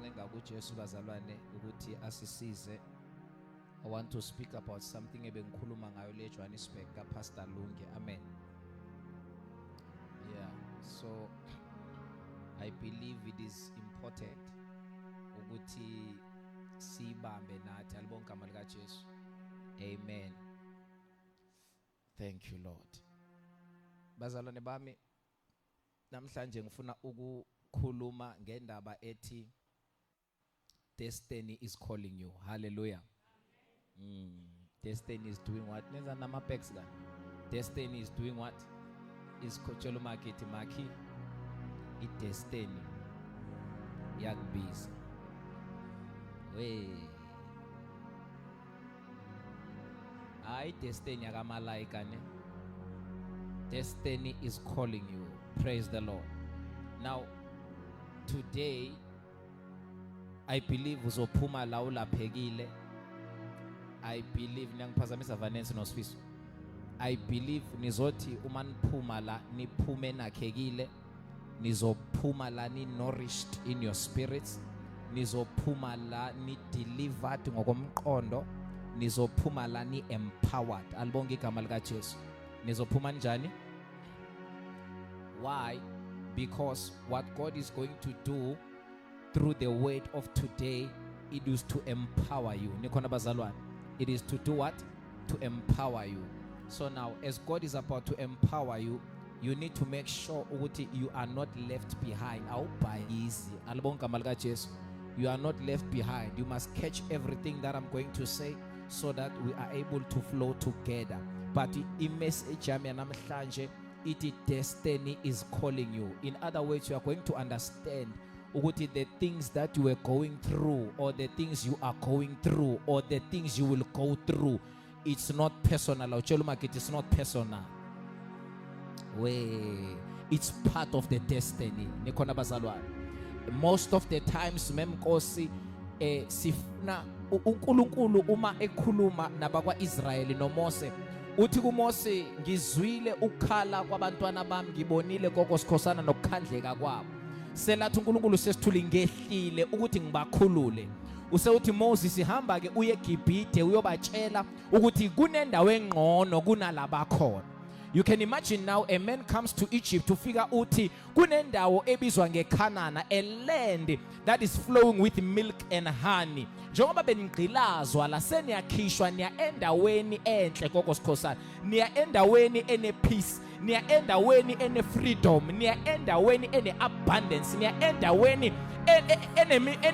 Sizoncenga kuJesu bazalwane ukuthi asisize. I want to speak about something ebengikhuluma ngayo le Johannesburg ka Pastor Lungi. Amen. Yeah, so I believe it is important ukuthi sibambe nathi alibonke igama lika Jesu. Amen. Thank you Lord. Bazalwane bami, namhlanje ngifuna ukukhuluma ngendaba ethi destiny is calling you. Hallelujah. Destiny is doing what? Nenza nama packs la. Destiny is doing what? Is tshela umakhi makhi i-destiny yakubiza. We. Hayi, destiny yakamalaika ne. Destiny is calling you. Praise the Lord. Now today I believe uzophuma la ulaphekile. I believe niyangiphazamisa Vanessa noSifiso. I believe nizothi uma niphuma la niphume nakhekile, nizophuma la ni nourished in your spirits, nizophuma la ni delivered ngokomqondo, nizophuma la ni empowered. Alibonke igama lika Jesu. Nizophuma njani? Why? Because what God is going to do through the word of today, it is to empower you. Nikhona bazalwane? It is to do what? To empower you. So now, as God is about to empower you, you need to make sure ukuthi you are not left behind. Awubhayizi. Alibonke igama lika Jesu. You are not left behind. You must catch everything that I'm going to say so that we are able to flow together. But i-message yami namhlanje ithi destiny is calling you. In other words, you are going to understand ukuthi the things that you were going through, or the things you are going through, or the things you will go through, it's not personal. Awutshela umakhi, it's not personal. We, it's part of the destiny. Nikhona bazalwane? Most of the times, memnkosi, sifuna uNkulunkulu uma ekhuluma nabakwaIsrayeli noMose, uthi kuMose, "Ngizwile ukukhala kwabantwana bami, ngibonile gogo sikhosana nokukhandleka kwabo." Selathi uNkulunkulu sesithuli ngehlile ukuthi ngibakhulule. Usewuthi, "Moses, hamba ke uye eGibhithe uyobatshela ukuthi kunendawo engcono kunalaba khona." You can imagine now, a man comes to Egypt, ufika uthi kunendawo ebizwa ngeKhanana, a land that is flowing with milk and honey. Njengoba benigqilazwa la, seniyakhishwa, niya endaweni enhle gogo sikhosana, niya endaweni ene peace, niya endaweni ene freedom, niya endaweni ene abundance, niya endaweni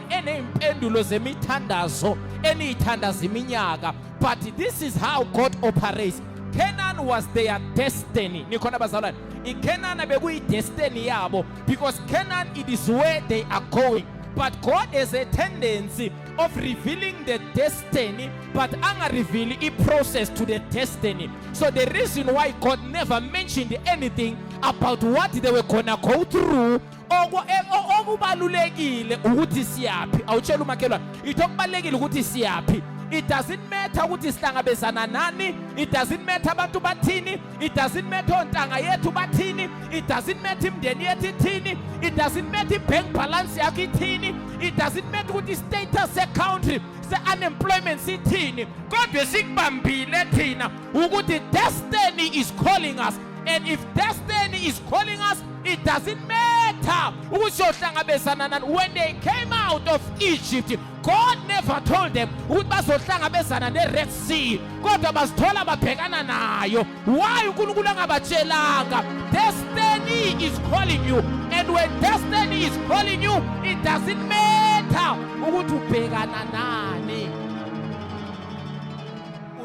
eneyimpendulo zemithandazo eniyithandaza iminyaka. But this is how God operates. Canaan was their destiny. Nikhona bazalwane? ICanaan bekuyi-destiny yabo, because Canaan, it is where they are going. But God has a tendency of revealing the destiny but anga-reveal i-process to the destiny. So the reason why God never mentioned anything about what they were gonna go through, okubalulekile ukuthi siyaphi. Awutshela umakhelwane, ithi okubalulekile ukuthi siyaphi. It doesn't matter ukuthi sihlangabezana nani. It doesn't matter abantu bathini. It doesn't matter ontanga yethu bathini. It doesn't matter imindeni yethu ithini. It doesn't matter i-bank balance yakho ithini. It doesn't matter ukuthi i-status se-country se-unemployment sithini. Kodwa sikubambile thina ukuthi destiny is calling us, and if destiny is calling us, it doesn't matter ukuthi siyohlangabezana nani. When they came out of Egypt, God never told them ukuthi bazohlangabezana ne-Red Sea, kodwa bazithola babhekana nayo. Why uNkulunkulu angabatshelanga? Destiny is calling you, and when destiny is calling you, it doesn't matter ukuthi ubhekana nani.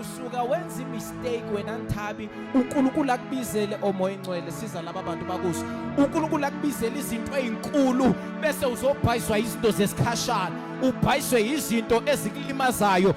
Usuka wenza imistake wena Nthabi, uNkulunkulu akubizele omoya engcwele, siza laba bantu bakuso. uNkulunkulu akubizele izinto ezinkulu bese uzobhayiswa izinto zesikhashana, ubhayiswe izinto ezikulimazayo.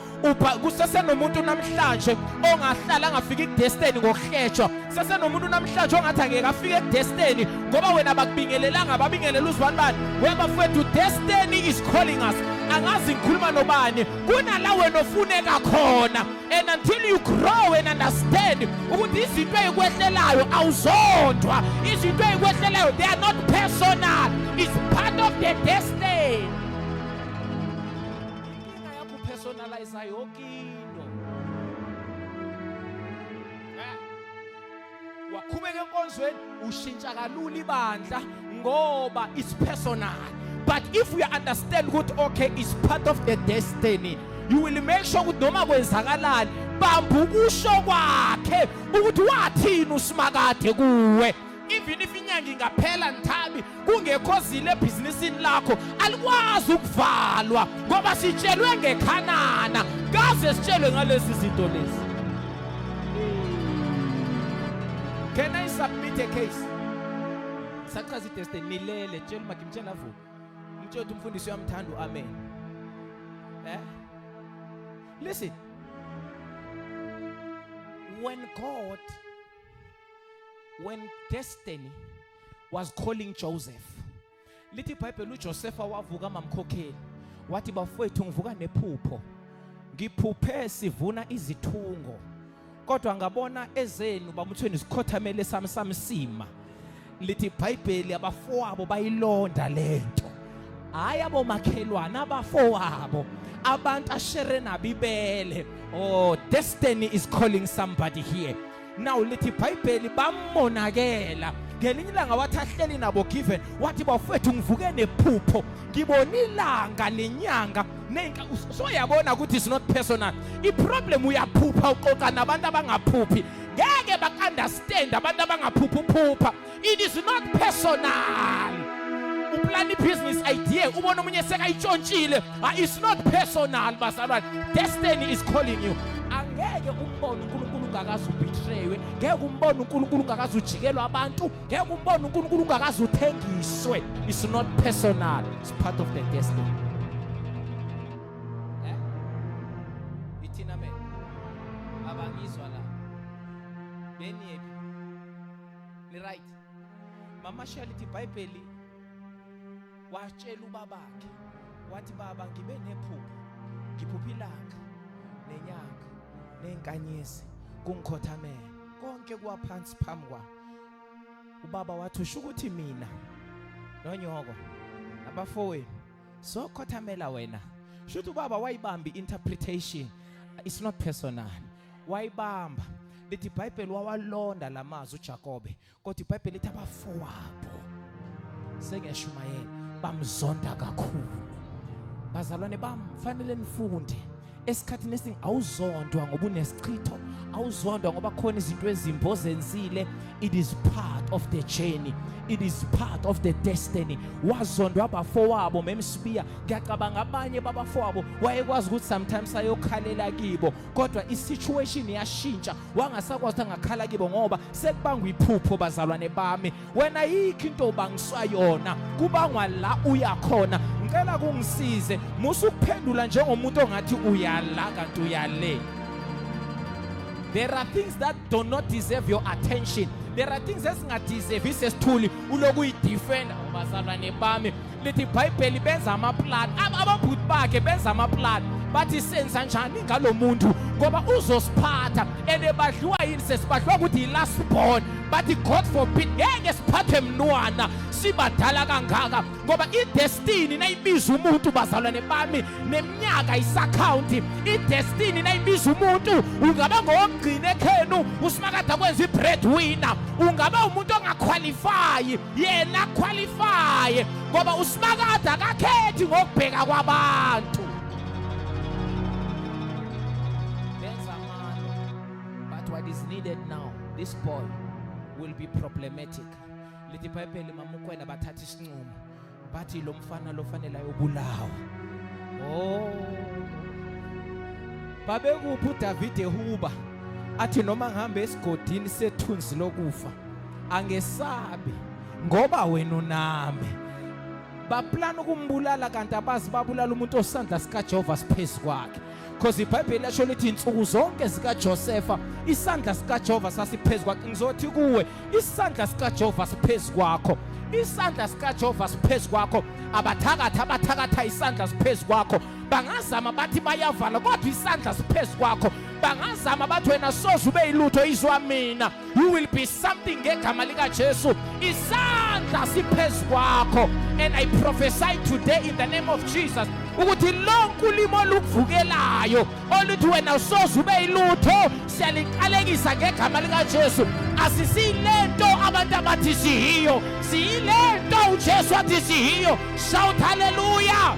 Kusesenomuntu namhlanje ongahlala angafika kudestiny ngokuhletshwa. Sesenomuntu namhlanje ongathi angeke afike kudestiny ngoba wena bakubingelelanga, babingelela uzibani bani. Webafethu, destiny is calling us. Angazi ngikhuluma nobani. Kunala wena ofuneka khona, and until you grow and understand ukuthi izinto ey'kwehlelayo awuzondwa, izinto ey'kwehlelayo, they are not personal, it's part of the destiny. Upersonalize yonke into. Waqhubeka enkonzweni, ushintsha kalula ibandla ngoba it's personal. But if you understand ukuthi okay, it's part of the destiny, you will make sure ukuthi noma kwenzakalani, bamba ukusho kwakhe ukuthi wathini uSimakade kuwe. Even if inyanga ingaphela nthabi kungekho zile ebhizinisini lakho, alikwazi ukuvalwa ngoba sitshelwe ngekhanana, kaze sitshelwe ngalezi zinto lezi. Can I submit a case? Sachaza idestiny, nilele, tshela umakhi, mtshela avuke, mtshela ukuthi umfundisi uyamthanda uamen. Listen, when God, when destiny was calling Joseph, lithi iBhayibheli uJosepha wavuka mamkhokheli, wathi bafowethu ngivuka nephupho, ngiphuphe sivuna izithungo, kodwa ngabona ezenu bamuthweni zikhothamele sami samsima. Lithi iBhayibheli abafowabo bayilonda lento, hayi abomakhelwane, abafowabo, abantu ashere nabo ibele. Oh, destiny is calling somebody here now. Lithi iBhayibheli bamonakela. Ngelinye ilanga wathi ahleli nabo given, wathi bafowethu ngivuke nephupho, ngibona ilanga nenyanga nenka. So yabona ukuthi it's not personal iproblem. Uyaphupha, uxoxa nabantu abangaphuphi, ngeke baku-understand abantu abangaphuphi uphupha. It is not personal. Uplana i-business idea, ubona omunye sekayitshontshile. Ah, it's not personal bazalwane, destiny is calling you. Angeke umbone uNkulunkulu ungakaze ubetraywe, ngeke umbone uNkulunkulu ungakaze ujikelwe abantu, ngeke umbone uNkulunkulu ungakaze uthengiswe. It's not personal, it's part of the destiny. Eh, ithina amen. Abangizwa la, beniyephi? Ni right? Mama Shirley, lithi iBhayibheli watshela ubabakhe, wathi baba ngibe nephupho, ngiphupha ilanga nenyanga nenkanyezi kungikhothamela, konke kuwaphansi phambi kwami. Ubaba wathi usho ukuthi mina nonyoko abafowenu sokhothamela wena? Shuthi ubaba wayibamba interpretation, it's not personal, wayibamba. Lithi iBhayibheli wawalonda lamazwi uJakobe, kodwa iBhayibheli lithi abafowabo, sengiyashumayela, bamzonda kakhulu. Bazalwane bami, fanele nifunde esikhathini esiningi, awuzondwa ngoba unesichitho, awuzondwa ngoba khona izinto ezimbi ozenzile. It is part of the journey, it is part of the destiny. Wazondwa abafowabo memsibiya. Ngiyacabanga abanye babafowabo wayekwazi ukuthi sometimes ayokhalela kibo, kodwa isituation yashintsha, wangasakwazi ukuthi angakhala kibo ngoba sekubangwa iphupho. Bazalwane bami, wena yikho into obangiswa yona, kubangwa la uya khona. Ngicela kungisize, musa ukuphendula njengomuntu ongathi uyala kanti uyale. There are things that do not deserve your attention. There are things ezingadeserve sesithuli uloku uyidefenda. Bazalwane bami, lithi iBhayibheli benza amaplan, ababhuti bakhe benza amaplan, bathi senza njani ngalomuntu ngoba uzosiphatha, and badliwa yini? Sesibadliwa ukuthi yi-last born. Bathi God forbid, ngeke siphathwe mntwana sibadala kangaka, ngoba idestiny nayibiza umuntu, bazalwane bami, neminyaka isaccount. Idestiny nayibiza umuntu, ungaba ngowokugcina ekhenu, uSimakade akwenza i-breadwinner. Ungaba umuntu ongaqualify, yena qualify, ngoba uSimakade akakhethi ngokubheka kwabantu. Benza amano, but what is needed now, this boy will be problematic. Lithi iBhayibheli mamukwena bathatha isinqumo, bathi lo mfana lo fanele ayobulawa. Oh, babekuphi uDavid ehuba athi noma ngihambe esigodini sethunzi lokufa angesabi ngoba wena unami? Baplana ukumbulala, kanti abazi babulala umuntu osandla sikaJehova siphezu kwakhe, because iBhayibheli lasho lithi insuku zonke zikaJosefa isandla sikaJehova sasiphezu kwakhe. Ngizothi kuwe, isandla sikaJehova siphezu kwakho, isandla sikaJehova siphezu kwakho. Abathakathi abathakatha, isandla siphezu kwakho. Bangazama bathi bayavala, kodwa isandla siphezu kwakho. Bangazama bathi wena soze ube yilutho, izwa mina, you will be something ngegama likaJesu. Isandla Isandla siphezu kwakho. And I prophesy today in the name of Jesus ukuthi lonke ulimi olukuvukelayo oluthi wena usoze ube yilutho, siyaliqalekisa ngegama likaJesu. Asisiyilento abantu abathi siyiyo, siyilento uJesu athi siyiyo. Shout hallelujah.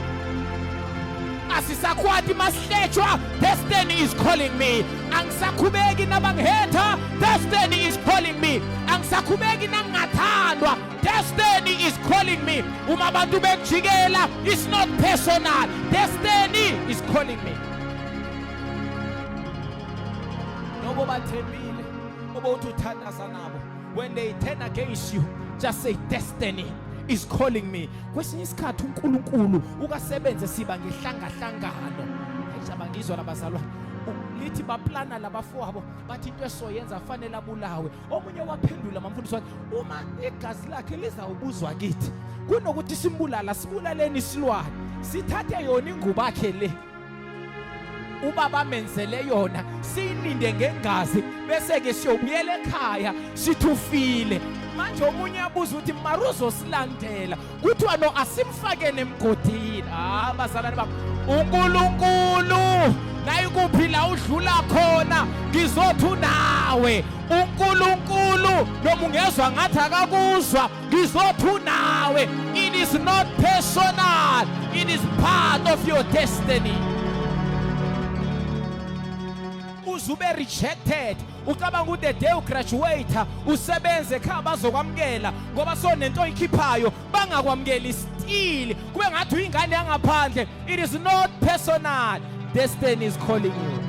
Asisakwati masihletshwa, destiny is calling me. Angisakhubeki nabangihetha, destiny is calling me. Angisakhubeki nangingathandwa, destiny is calling me. Uma abantu bekujikela, it's not personal, destiny is calling me. Nobo bathembile obothi uthandaza nabo, when they turn against you, just say destiny is calling me. Kwesinye isikhathi uNkulunkulu ukasebenze siba ngehlangahlangano. Ayijaba ngizwa labazalwane lithi baplana labafowabo bathi into esoyenza fanele abulawe. Omunye waphendula mamfundisi wathi uma igazi lakhe lizawubuzwa kithi, kunokuthi simbulala sibulaleni isilwane, sithathe yona ingubo yakhe le ubaba amenzele yona, siyilinde ngengazi, bese ke siyobuyela ekhaya sithi ufile. Manje omunye abuza ukuthi mara uzosilandela, kuthiwa no, asimfakene emgodini. Ah, bazalwane bami, uNkulunkulu nayikuphi la udlula khona ngizothi unawe. uNkulunkulu noma ungezwa ngathi akakuzwa, ngizothi unawe. It is not personal, it is part of your destiny. Uzube rejected, ucabanga ukuthi the day ugraduate usebenze ekhaya bazokwamukela ngoba sonento oyikhiphayo, bangakwamukeli still kube ngathi uyingane yangaphandle. It is not personal, destiny is calling you.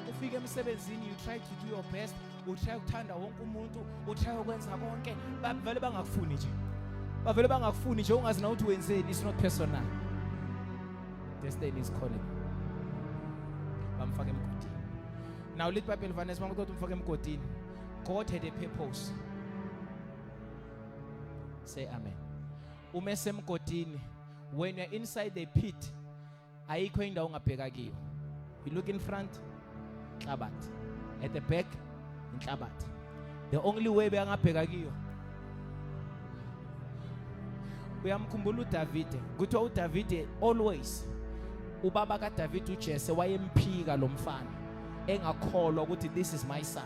Ufike emsebenzini, you try to do your best, utry ukuthanda wonke umuntu, utry ukwenza konke, bavele bangakufuni nje, bavele bangakufuni nje, ungazi na ukuthi wenzeni. It's not personal, destiny is calling. Bamfaka emgodini. Now lithi iBhayibheli, Vanessa, makuthi umfake emgodini, God had a purpose. Say amen. Uma esemgodini, when you're inside the pit, ayikho indawo ongabheka kiyo. You look in front, inhlabathi, at the back, inhlabathi. The only way beyangabheka kiyo, uyamkhumbula uDavide, kuthiwa uDavide always, ubaba kaDavid uJese wayemphika lo mfana, engakholwa ukuthi this is my son.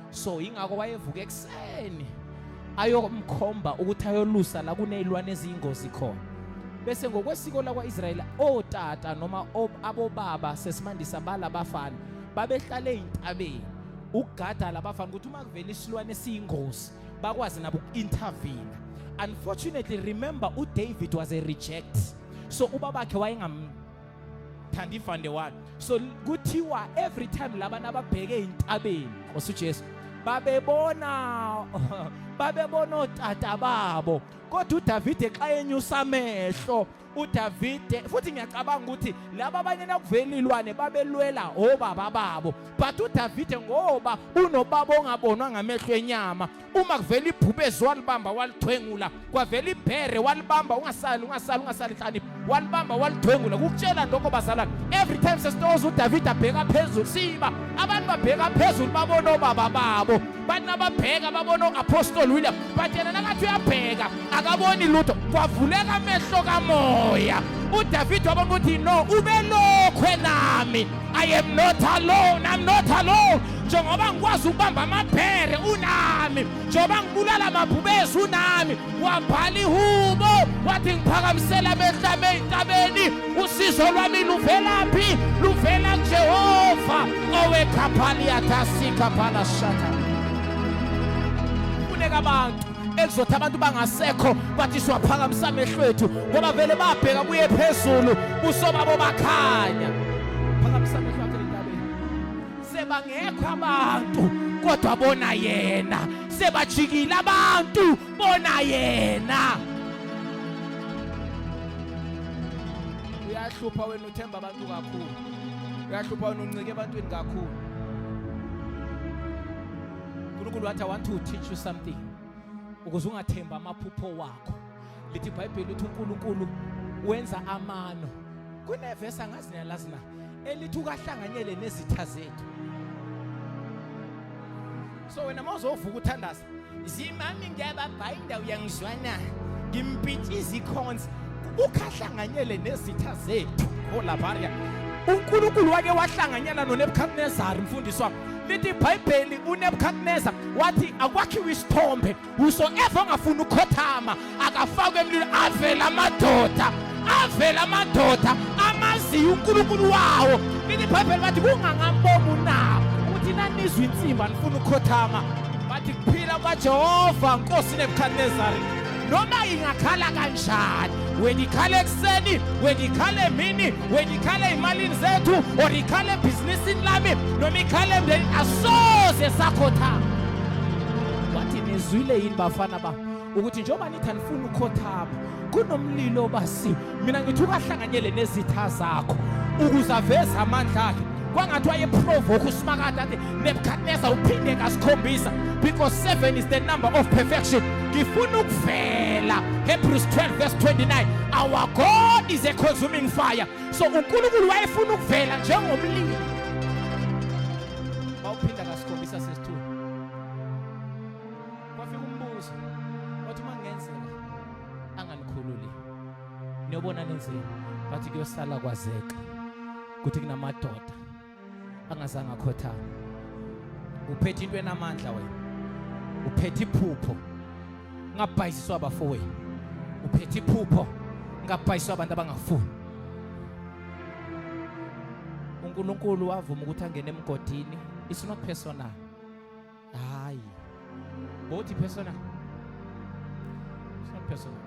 So ingakho wayevuka ekuseni ayomkhomba ukuthi ayolusa la kunezilwane eziyingozi khona. Bese ngokwesiko lakwa-Israyeli, otata noma abobaba sesimandisa balabafana babehlale ezintabeni ukugada labafana ukuthi uma kuvela isilwane esiyingozi bakwazi nabo uku-intervene. Unfortunately, remember uDavid was a reject, so ubabakhe wayengamthandi van de Waal. So kuthiwa every time laba nababheke entabeni, Nkosi uJesu, babebona otata babo, kodwa uDavide xa enyusa amehlo uDavide, futhi ngiyacabanga ukuthi laba abanye nakuvela ilwane babelwela obaba babo, but uDavide ngoba unobaba ongabonwa ngamehlo enyama, uma kuvela ibhubezi walibamba walithwengula, kwavela ibhere walibamba, ungasali ungasali ungasali inhlakanipho, walibamba walithwengula. Kukutshela lokho bazalwane, every time sesitokoza uDavid abheka phezulu, siba abantu babheka phezulu babona obaba babo, bathi nababheka babona u-Apostle William, but yena nakathi uyabheka akaboni lutho. Kwavuleka amehlo kamoya, uDavid wabona ukuthi no, ubelokhu enami. I am not alone, I'm not alone. Njengoba ngikwazi ukubamba amabhere, unami, njengoba ngibulala amabhubesi, unami. Wabhala ihubo wathi ngiphakamisela amehlo ami ey'ntabeni, usizo lwami luvelaphi? Luvela kuJehova owekhaphaliyathasikaphalashata. Funeka abantu ekuzothi abantu bangasekho bathi siwaphakamisa amehlo ethu, ngoba vele babheka kuye phezulu, buso babo bakhanya. Phakamisa amehlo akho entabeni. Sebangekho abantu kodwa bona yena, sebajikile abantu bona yena. Uyahlupha wena, uthemba abantu kakhulu, uyahlupha wena, uncike ebantwini kakhulu. uNkulunkulu wathi I want to teach you something ukuze ungathemba amaphupho wakho. Lithi iBhayibheli uthi uNkulunkulu wenza amano. Kunevesi angazi niyalazi na, elithi ukahlanganyele nezitha zethu. So wena mawuzovuka uthandaza, zimami ngiyababhayinda, uyangizwana, ngimpitshiza ikhonzi, ukhahlanganyele nezitha zethu ngolabaria. UNkulunkulu wake wahlanganyela noNebuchadnezzar, mfundisi wami. Lithi iBhayibheli uNebuchadnezzar wathi akwakhiwe isithombe, whosoever ongafuni ukukhothama akafakwe emlilweni. Avela amadoda, avela amadoda amaziyo uNkulunkulu wawo. Lithi iBhayibheli bathi kungangambomu na ukuthi nanizwa insimba nifuna ukukhothama? Bathi kuphila kwaJehova, Nkosi Nebuchadnezzar, noma ingakhala kanjani, wena ikhala ekuseni, wena ikhala emini, wena ikhala ezimalini zethu, or ikhala ebhizinisini lami, noma ikhala emndenini, asoze sakhothama. Wathi nizwile yini bafana ba ukuthi njengoba nithi anifuni ukukhothama kunomlilo basi, mina ngithi ukahlanganyele nezitha zakho ukuze aveze amandla akhe. Kwangathi wayeprovoke uSimakade, athi Nebuchadnezzar uphinde kasikhombisa, because 7 is the number of perfection. Ngifuna ukuvela Hebrews 12 verse 29, our God is a consuming fire. So uNkulunkulu wayefuna ukuvela njengomlilo. Bawuphinda kasikhombisa sesithu. Kwafika umbuzo wathi uma kungenzeka anganikhululi, niyobona nenzeni? Bathi kuyosala kwazeka ukuthi kunamadoda angazange akhothame. Uphethe into enamandla wena, uphethe iphupho, ngabhayisiswa abafowenu. Uphethe iphupho, ngabhayisiswa abantu abangafuni. uNkulunkulu wavuma ukuthi angene emgodini. It's not personal. Hayi, bothi personal. It's not personal,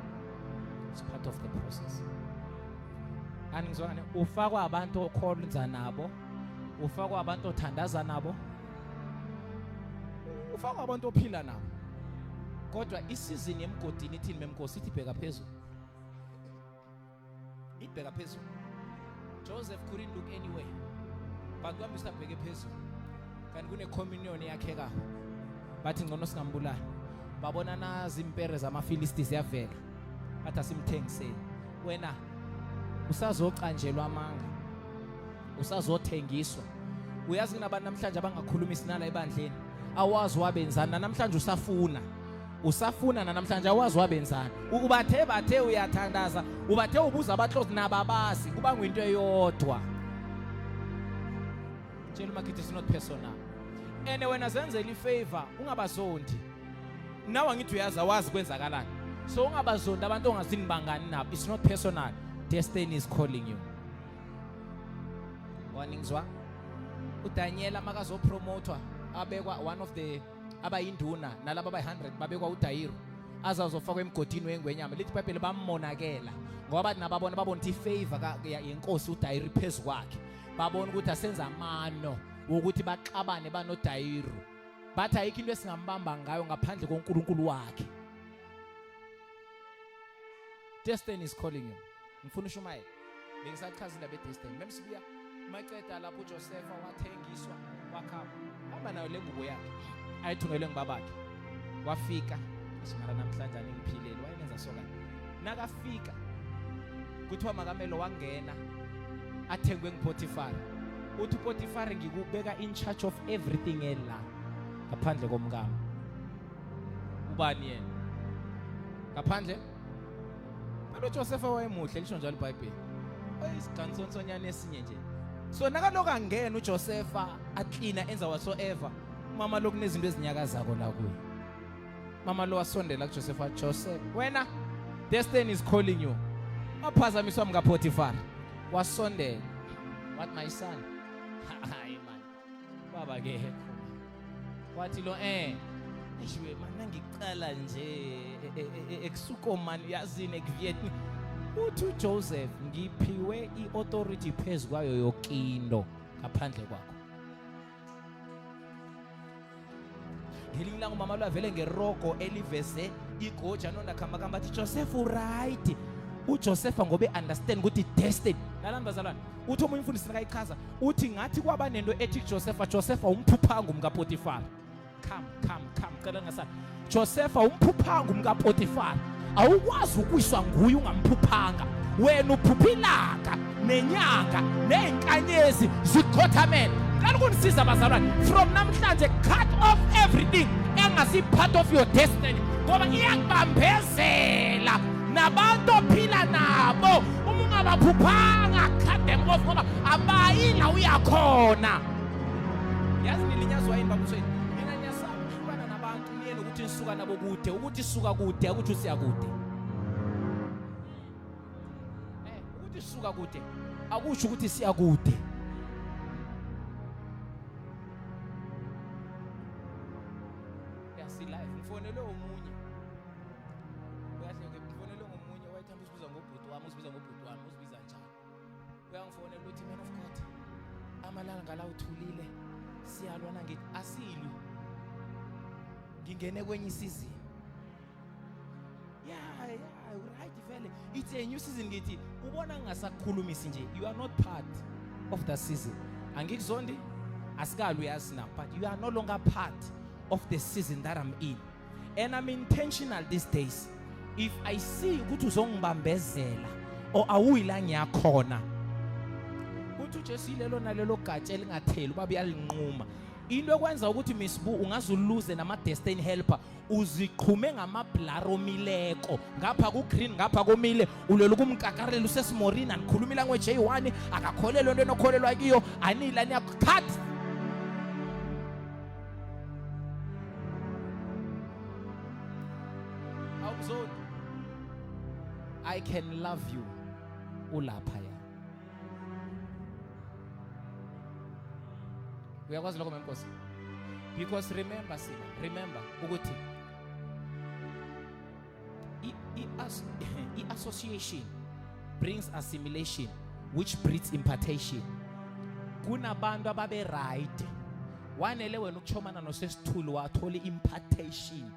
it's part of the process. Aningizwani? Ufakwa abantu okhonza nabo, ufakwa abantu othandaza nabo, ufakwa abantu ophila nabo. Kodwa isizini emgodini ithini memnkosi? Ithi bheka phezulu, ibheka phezulu. Joseph couldn't look anywhere, but kwambe usabheke phezulu, kanti kune communion yakheka. Bathi ngcono singambulala. Babona nazi impere zamaFilisti ziyavela, bathi asimthengiseni. Wena usazocanjelwa amanga, usazothengiswa. Uyazi kunabantu namhlanje abangakhulumi sinala ebandleni, awazi wabenzani. Namhlanje usafuna, usafuna namhlanje, awazi wabenzani. Ukubathe bathe uyathandaza, ubathe ubuza abahlozi nababazi, kuba ngwinto eyodwa. Tshela umakhithi it's not personal. And wena zenzela ifavor, ungabazondi. Nawe angithi uyazi, awazi kwenzakalani, so ungabazondi abantu ongazini bangani nabo. It's not personal, destiny is calling you. Waningizwa? uDaniel makazopromotwa, abekwa one of the abayinduna nalabo abayi-100, babekwa uDayiro azazofakwa emgodini wengwenyama. Lithi iBhayibheli bamonakela ngoba bathi nababona, babona ukuthi ifavor yenkosi uDayiro phezu kwakhe. Babona ukuthi asenza amano wokuthi baxabane banoDayiro. Bathi ayikho into esingambamba ngayo ngaphandle koNkulunkulu wakhe. Destiny is calling you. Ngifuna ushumayela, bengisachaza indaba yedestiny. Memsibuya maceda lapho, uJosepha wathengiswa, wakhamba hamba nayo le ngubo yakhe ayithungelwe ngibabakhe. Wafika simara namhlanje aningiphileli, wayenenza so kanje. Nakafika kuthiwa makamelo wangena athengwe nguPotifari. Uthi uPotifari, ngikubeka in charge of everything ela ngaphandle komkami. Ubani yena ngaphandle? Phela uJosepha wayemuhle, lisho njalo iBhayibheli, oyisigansonsonyana esinye nje. So nakaloku angena uJosepha, aklina, enza whatsoever, mama lo kunezinto ezinyakazako la kuye. Mama lo wasondela kuJosepha, Joseph, wena destiny is calling you. Waphazamiswa mkaPotifar, wasondela, what, my son? Hayi man, baba ke wathi lo eshiwe mana ngiqala nje ekusuko man, uyazini ekuVietnam. Uthi uJoseph, ngiphiwe iauthority phezu kwayo yokindo ngaphandle kwakho. Ngelinye ilanga umama lwavele ngerogo eliveze igoja nondakhambakamba, athi Joseph uright. uJosepha ngobe understand ukuthi destiny nalani bazalwane. Uthi omunye umfundisi nakayichaza uthi ngathi kwaba nento ethi Josepha, Josepha umphuphanga umkaPotifar. Come, come, come, cela ngasana. Josepha umphuphanga umkaPotifar. Awukwazi ukwiswa nguye ungamphuphanga wena. Uphupha ilanga nenyanga nezinkanyezi zikhothamele. Ngicela ukunisiza bazalwane, from namhlanje cut off everything engasi part of your destiny, ngoba iyakubambezela nabantu ophila nabo. Uma ungabaphuphanga, cut them off, ngoba abayi la uyakhona. Yazi nilinyazwa yini babuthweni? Nina niyasaba ukuhlukana nabantu, niye nokuthi nisuka nabo kude, ukuthi suka kude ukuthi usiya kude. Ukuthi suka kude akusho ukuthi siya kude. Yasilive ngifonelwe omunye, uyahle ke, ngifonelwe ngomunye wayethanda usibiza ngobhuti wami, usibiza ngobhuti wami, usibiza njalo. Uyangifonela uthi, "Man of God, amalanga la uthulile, siyalwa." Ngithi, "Asilwi, ngingene kwenye isizini." Yeah, right, vele it's a new season. Ngithi ubona ngingasakukhulumisi nje, you are not part of the season. Angikuzondi, asikali, uyazi now, but you are no longer part of the season that I'm in, and I'm intentional these days. If I see ukuthi uzongibambezela or awuyi la ngiyakhona, uthi uJesu yilelo nalelo gatsha elingatheli ubaba uyalinquma. Into ekwenza ukuthi misbu ungaze uluze nama destiny helper, uziqhume ngamablara omileko, ngapha ku-green, ngapha komile, ulwela ukumkakarela, usesimorina, anikhuluma ilanguage eyi-one, akakholelwa into enokholelwa kiyo, anila niyacut. Awuzoni, I can love you ulapha ya. Uyakwazi lokho, menkosi? Because remember, sina remember ukuthi i-association brings assimilation, which breeds impartation. Kunabantu ababe right, wanele wena ukuchomana nosesithulu, wathola impartation,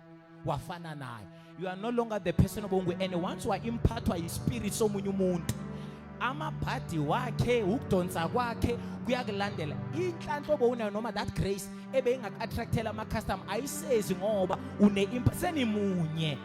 wafana naye. You are no longer the person obongu, and once wa imphathwa yispirit somunye umuntu, amabhadi wakhe, ukudonsa kwakhe kuyakulandela. Inhlanhla obowunayo noma that grace ebeyingaku-attractela ama-customer ayisezi, ngoba une senimunye.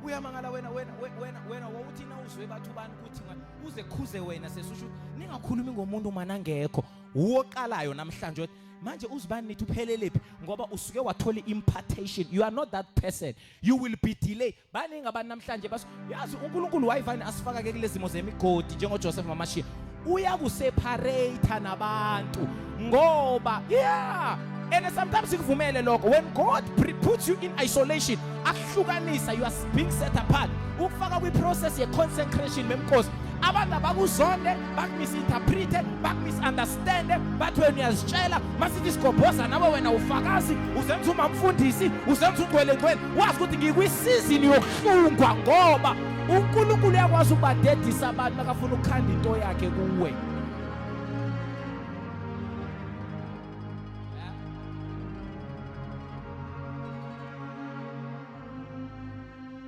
Uyamangala wena, wena, wena, wena wawuthi nawuzwe bathi ubani kuthi uze khuze wena, sesusho ningakhulumi ngomuntu manangekho. Uwoqalayo namhlanje manje uzibani nithi uphelele phi, ngoba usuke wathola impartation. You are not that person, you will be delayed. Baningi abantu namhlanje bas yazi uNkulunkulu wayivane asifaka ke kulezimo zemigodi njengoJoseph Mamashiya, uyakuseparate nabantu ngoba, yeah, and sometimes ikuvumele lokho. When God puts you in isolation, akuhlukanisa, you are being set apart, ukufaka kwi-process ye-consecration. Memkosi, abantu abakuzonde, bakumisinterprete, bakumisunderstande, bathi wena uyazitshela, masithi sigobhoza nawe, wena ufakazi, uzenza umamfundisi, uzenza ungcwele ngcwele. Wazi ukuthi ngikwisizini yokuhlungwa, ngoba uNkulunkulu uyakwazi ukubadedisa abantu makafuna ukukhanda into yakhe kuwe.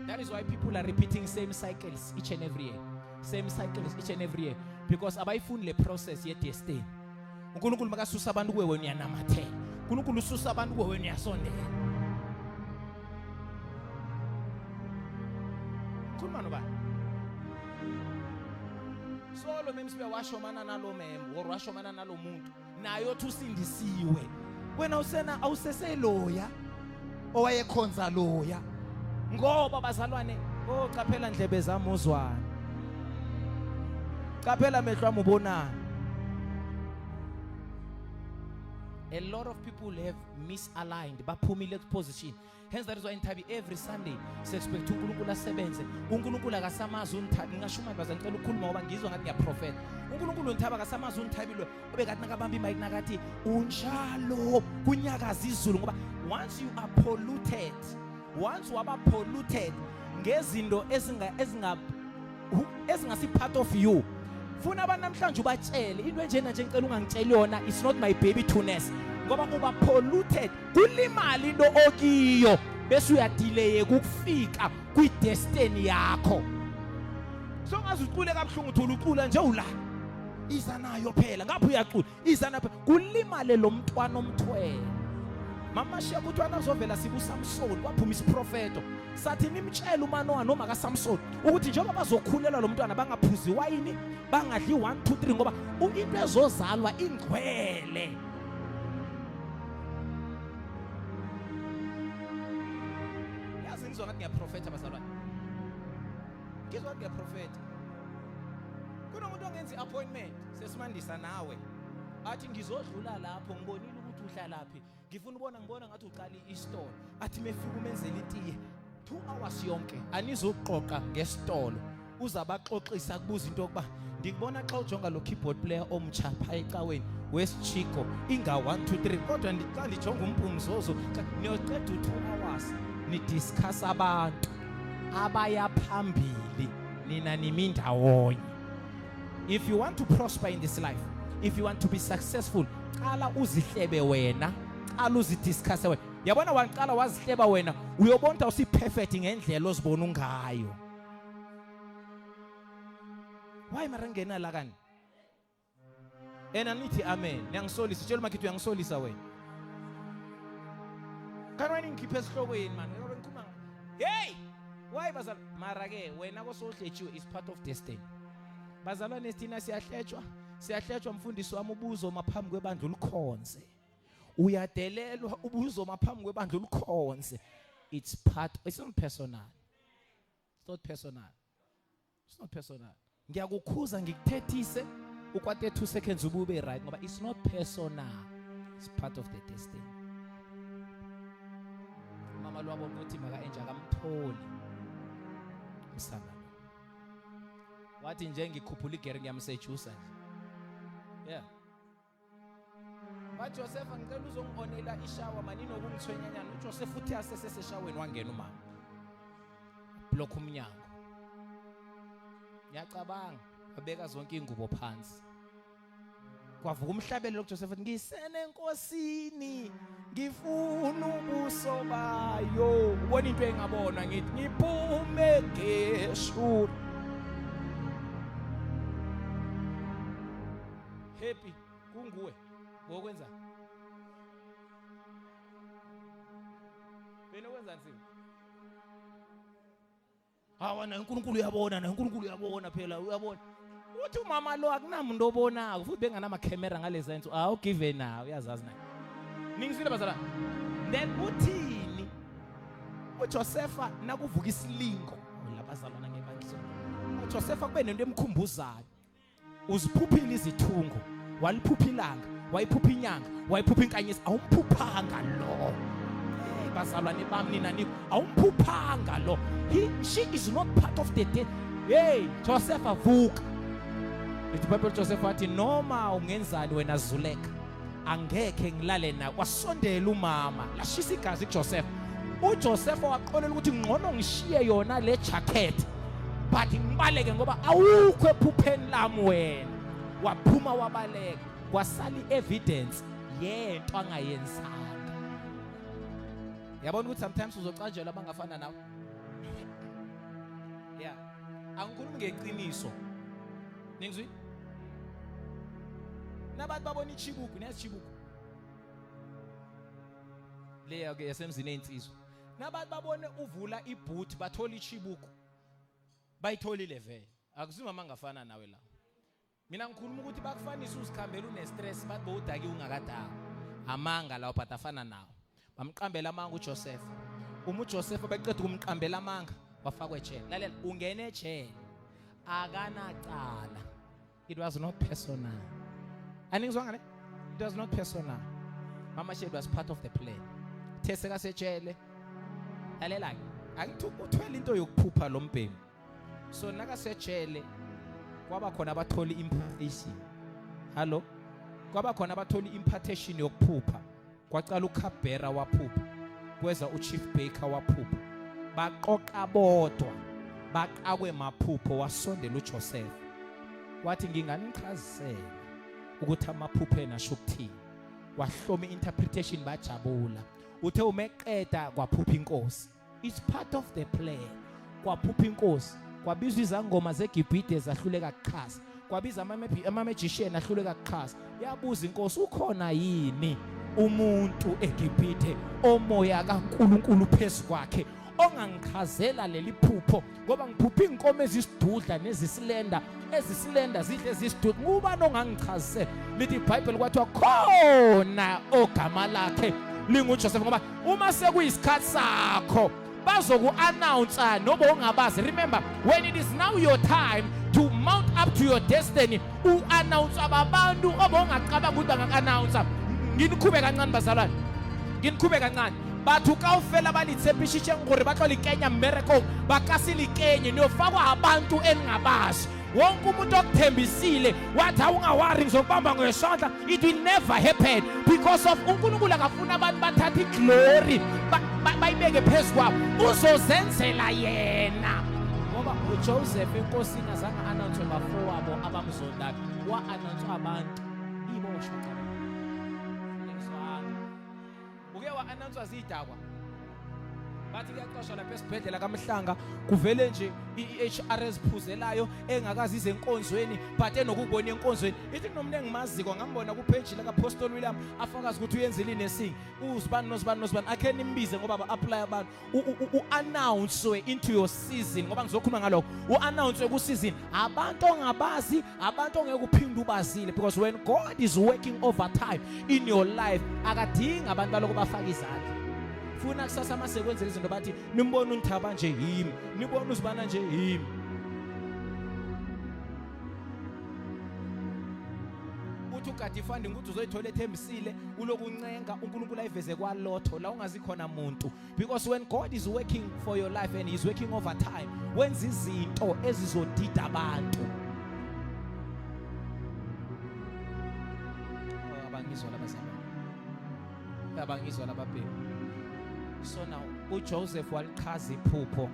That is why people are repeating same cycles each and every year. Same cycles each and every year. Because abayifuni le process ye destiny. uNkulunkulu makasusa abantu kuwe, wena uyanamathela. uNkulunkulu ususa abantu kuwe, wena uyasondela. Khuluma nobani? Solo memsibe washomana nalo mem, or washomana nalo muntu. Naye othi usindisiwe, wena usena awuseseloya owayekhonza loya. Ngoba bazalwane, oh, qaphela ndlebe zami uzwana, qaphela amehlo ami ubonani. A lot of people have misaligned, baphumile position. Hence that is why Nthabi every Sunday si expect uNkulunkulu asebenze. UNkulunkulu akasamazi uNthabi. Ngingasho manje baza, ngicela ukukhuluma ngoba ngizwa ngathi ngiyaprofeta. UNkulunkulu uNthabi akasamazi uNthabi lo obekathi nakabamba imic nakathi unjalo kunyakaza izulu, ngoba once you are polluted, once waba polluted ngezinto ezinga ezinga ezingasi part of you. Funa abantu namhlanje ubatshele into enjena nje, ngicela ungangitsheli yona, it's not my baby to nurse, ngoba uba polluted, kulimala into okiyo, bese uyadelay ukufika kwi-destiny yakho. So ngaze ucule kabuhlungu, uthola ucula nje ula iza nayo phela, ngapha uyacula, iza nayo, kulimale lo mntwana omthwele. Mama shiya ukuthi wanazovela sibuSamson kwaphuma isiprofeto sathi nimtshele uManowa noma kaSamson ukuthi njengoba bazokhulelwa lo mntwana bangaphuzi wayini bangadli 1 2 3 ngoba into ezozalwa ingcwele. Yazi ngizwa ngathi ngiyaprofetha bazalwane, ngizwa ngathi ngiyaprofetha. Kunomuntu ongenza i-appointment sesimandisa nawe athi ngizodlula lapho ngibonile ukuthi uhlalaphi ngifuna ubona ngibona ngathi uqala isitolo athi mefika umenzela itiye 2 hours yonke anizoqoqa ngesitolo uzabaxoxisa kubuza into yokuba ndikubona xa ujonga lo keyboard player omtsha pha ecaweni wesichiko inga 1 2 3 kodwa xa ndijonga umpumzozo niyoqeda u-2 hours nidiscuss abantu abaya phambili nina nimi ndawonye. If you want to prosper in this life, if you want to be successful, qala uzihlebe wena, qala uzidiscusse wena. Yabona waqala wazihleba wena, uyobona ukuthi awusi-perfect ngendlela ozibona ungayo. Why mara ngena la kani? Ena nithi amen. Niyangisolisa, tshela umakhithi uyangisolisa wena. Kanti wena ngikhiphe esihlokweni man. Ngoba ngikhuluma. Hey! Why bazalwane? Mara ke wena kosohletshiwe is part of destiny. Bazalwane thina siyahletshwa, siyahletshwa mfundisi wami ubuzo maphambi kwebandla ulikhonze. Uyadelelwa ubuzo maphambi kwebandla ulikhonze. It's part, it's not personal. It's not personal. It's not personal. Ngiyakukhuza ngikuthethise ukwate 2 seconds ubube right ngoba it's not personal. It's part of the destiny. Mama lwabo ukuthi maka enja akamtholi umsana lo. Wathi nje ngikhuphula igere ngiyamsejusa nje. Yeah. BaJosefa ngicela uzongionela ishawa mani inokungithwenyanyana. UJosefa uthi aseseseshaweni wangena umama. Block umnyango. Ngiyacabanga wabeka zonke ingubo phansi. Kwavuka umhlabelelo kuJosefa uthi ngisene enkosini ngifuna ubuso bayo. Ubona into engabonwa ngithi ngiphume geshura. Happy kunguwe ngokwenza benokwenza nzima. Hawa naye uNkulunkulu uyabona, naye uNkulunkulu uyabona phela uyabona. Uthi umama lo akunamuntu obonako futhi benganama camera ngalezi zinto. Awu give now uyazazi naye. Ningizwile bazalwane? Then uthini? uJosefa nakuvuka isilingo labazalwana ngebangizwa. uJosefa kube nento emkhumbuzayo. Uziphuphile izithungo, waliphupha ilanga, wayiphupha inyanga, wayiphupha inkanyezi, awumphuphanga lo. Hey bazalwane bami nina niko, awumphuphanga lo. He she is not part of the dead. Hey Joseph avuka. Lithi iBhayibheli Joseph wathi noma ungenzani wena Zuleka angekhe ngilale nawe. Wasondela umama, lashisa igazi kuJoseph. uJoseph waqolela ukuthi ngcono ngishiye yona le jacket but ngibaleke ngoba awukho ephupheni lami wena. Waphuma wabaleka, kwasala i-evidence yento angayenzanga. Yabona ukuthi sometimes uzocanjelwa abangafana nawe. Yeah. Angikhulumi ngeqiniso. Ningizwi? Nabantu babona ichibuku, niyazi ichibuku. Leya ke yasemzini einsizwa. Nabantu babone uvula iboot bathola ichibuku. Bayitholile vele. Akusimama mangafana nawe la. Mina ngikhuluma ukuthi bakufanisa uzikhambela une stress bathi bowudaki ungakadaki. Amanga lawo but afana nawo. Bamqambela amanga uJoseph. Uma uJoseph beqeda ukumqambela amanga wafakwa ejele. Lalela ungene ejele. Akanacala. It was not personal. Aningizwanga ne? It was not personal. Mama Shade was part of the plan. These kasejele. Lalela ke. Angithi uthwele into yokuphupha lo mbhemu. So nakasejele kwaba khona abathola impartation. Hello? Kwaba khona abathola impartation yokuphupha. Kwaqala uCapbera waphupha. Kweza uChief Baker waphupha. Baqoqa bodwa. Baqakwe maphupho wasondela uJoseph. Wathi nginganichazisela ukuthi amaphupho enu asho ukuthini. Wahloma i-interpretation bajabula. Uthe umeqeda kwaphupha inkosi. It's part of the plan. Kwaphupha inkosi, kwabizwa izangoma zeGibhide zahluleka kuchaza. Kwabiza ama-magician ahluleka kuchaza. Yabuza inkosi ukhona yini Umuntu eGibhithe omoya kaNkuluNkulu phezu kwakhe ongangichazela leli phupho, ngoba ngiphupha inkomo ezisidudla nezisilenda, ezisilenda zidle ezisidudla. Ngubani ongangichazela? Lithi iBhayibheli kwathiwa khona ogama lakhe linguJoseph, ngoba uma sekuyisikhathi sakho bazoku-announce noba ungabazi. Remember, when it is now your time to mount up to your destiny, u-announce ababantu obongacabanga ukuthi bangaku-announce. Nginikhube kancane bazalwane, nginikhube kancane. Batho kaofela ba le tshepišitšeng gore ba tlo le kenya mmerekong ba ka se le kenye, niyofakwa abantu eningabazi. Wonke umuntu okuthembisile wathi awungawari ngizokubamba ngesandla, it will never happen, because of uNkulunkulu akafuna abantu bathathe iglory bayibeke phezu kwabo, uzozenzela yena. Ngoba uJoseph enkosini azange announce bafowabo abamzondayo, wa-announce abantu iboshwa. Cabanga, uke wa-announce zidakwa, bathi kuyaxoshwa lapha esibhedlela kaMhlanga, kuvele nje i-HR eziphuzelayo engakazi ize enkonzweni, but enokubona enkonzweni. Ithi kunomuntu engimaziko, ngambona kupage lika-Apostle William, afakazi ukuthi uyenzile inursing, uzibani nozibani nozibani, akhe nimbize ngoba ba-apply abantu. U-announce into your season, ngoba ngizokhuluma ngalokho. U-announce ku-season abantu ongabazi, abantu ongeke uphinde ubazile, because when God is working overtime in your life, akadingi abantu baloko bafaka izandla. Funa kusasa mase kwenzeka izinto bathi nimbona uNthaba nje yimi, nibona uzibana nje yimi. Uthi ugade ifunding ukuthi uzoyithola ethembisile, ulokuncenga uNkulunkulu ayiveze kwalotho la ungazi khona muntu, because when God is working for your life and he's working over time, wenza izinto ezizodida abantu. Oh, abangizwa labazalwane, abangizwa lababheki. So now uJoseph walichaza iphupho,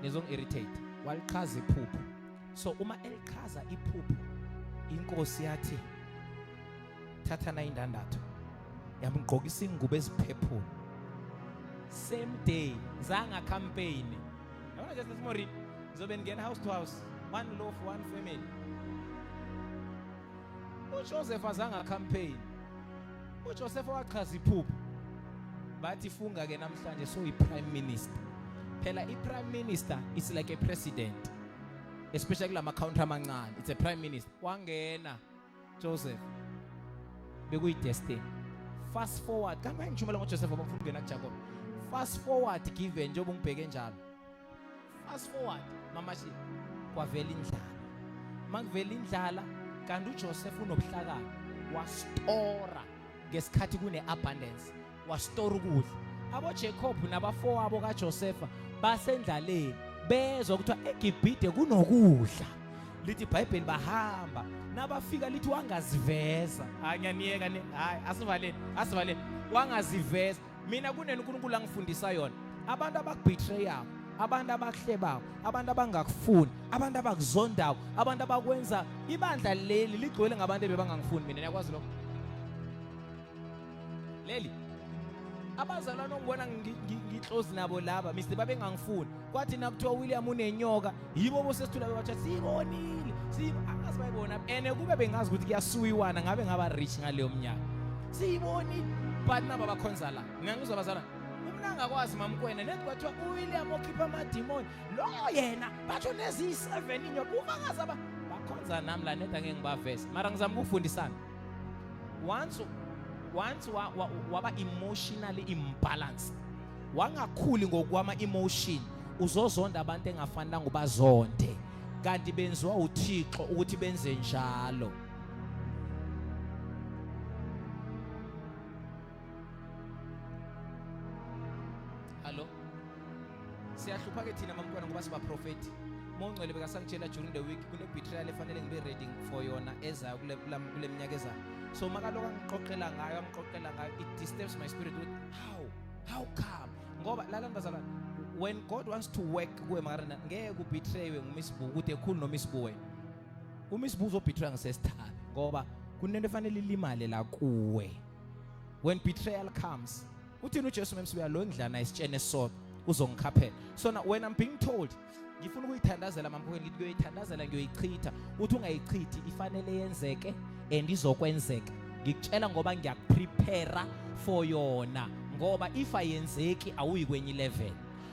nizongi-irritate. Walichaza iphupho. So uma elichaza iphupho, inkosi yathi thatha na indandatho, yamgqokisa ingubo eziphephula. Same day zanga campaign, yabona nje sesimori ngizobe ngena house to house, one loaf one family. uJoseph azanga campaign, uJoseph wachaza iphupho, bathi funga ke namhlanje so i prime minister. Phela i prime minister is like a president, especially kulama country amancane, it's a prime minister. Wangena Joseph, bekuyi-destiny. Fast forward, kanti ngishumela ngoJoseph ngoba ngifuna ukungena kuJacob. Fast forward, given njengoba ungibheke njalo, fast forward mama shi, kwavela indlala. Makuvela indlala, kanti uJoseph unobuhlakani, wastora ngesikhathi kune-abundance, wastora ukudla. AboJacob nabafowabo kaJosefa basendlaleni, bezwa kuthiwa eGibhide kunokudla. Lithi iBhayibheli bahamba, nabafika lithi wangaziveza. Hayi, ngiyaniyeka ni, hayi, asivaleni, asivaleni. Wangaziveza. Mina kuneni uNkulunkulu angifundisa yona, abantu abakubetreyayo, abantu abakuhlebayo, abantu abangakufuni, abantu abakuzondayo, abantu abakwenza. Ibandla leli ligcwele ngabantu ebebangangifuni mina, niyakwazi lokho. Leli abazalwane ongibona ngiclose nabo laba Mr babengangifuni. Kwathi nakuthiwa William unenyoka, yibo bosesithula bebathi siyibonile, angazi bayibona ene. Kube bengazi ukuthi kuyasuyiwana ngabe ngaba rich ngaleyo mnyaka. Siyibonile, but naba bakhonza la. Ngiyangizwa bazalwane, umna angakwazi mamkwena nethi kwathiwa uWilliam okhipha amadimoni loyo, yena batho neziyi-7 inyoka ufakazi aba bakhonza nami la neda, ngeke ngibaveze, mara ngizama ukufundisana. Once waba emotionally imbalanced, wangakhuli ngokwama emotion, uzozonda abantu engafanelanga ubazonde, kanti benziwa uThixo ukuthi benze njalo. Hallo, siyahlupha ke thina mamkwana ngoba sibaprofeti. Mongcwele bekasangitshela during the week kune betrayal efanele ngibe ready for yona ezayo kule minyaka ezayo. So makaloku angixoxela ngayo, angixoxela ngayo, it disturbs my spirit ukuthi how come? Ngoba lalani bazalwane, when God wants to work kuwe makarena, ngeke ubetraywe nguMiss Bu ukuthi ekhulu noMiss Bu wena. UMiss Bu uzobetray ngesesithabe ngoba kunento efanele ilimale la kuwe. When betrayal comes, uthini uJesu memsibuya lo ngidlana isitshene esisodwa uzongikhaphela. So now when I'm being told ngifuna ukuyithandazela mamkhulu, ngithi kuyoyithandazela, ngiyoyichitha, uthi ungayichithi, ifanele yenzeke and izokwenzeka. Ngikutshela ngoba ngiyakuprepare for yona, ngoba if ayenzeki awuyi kwenye level.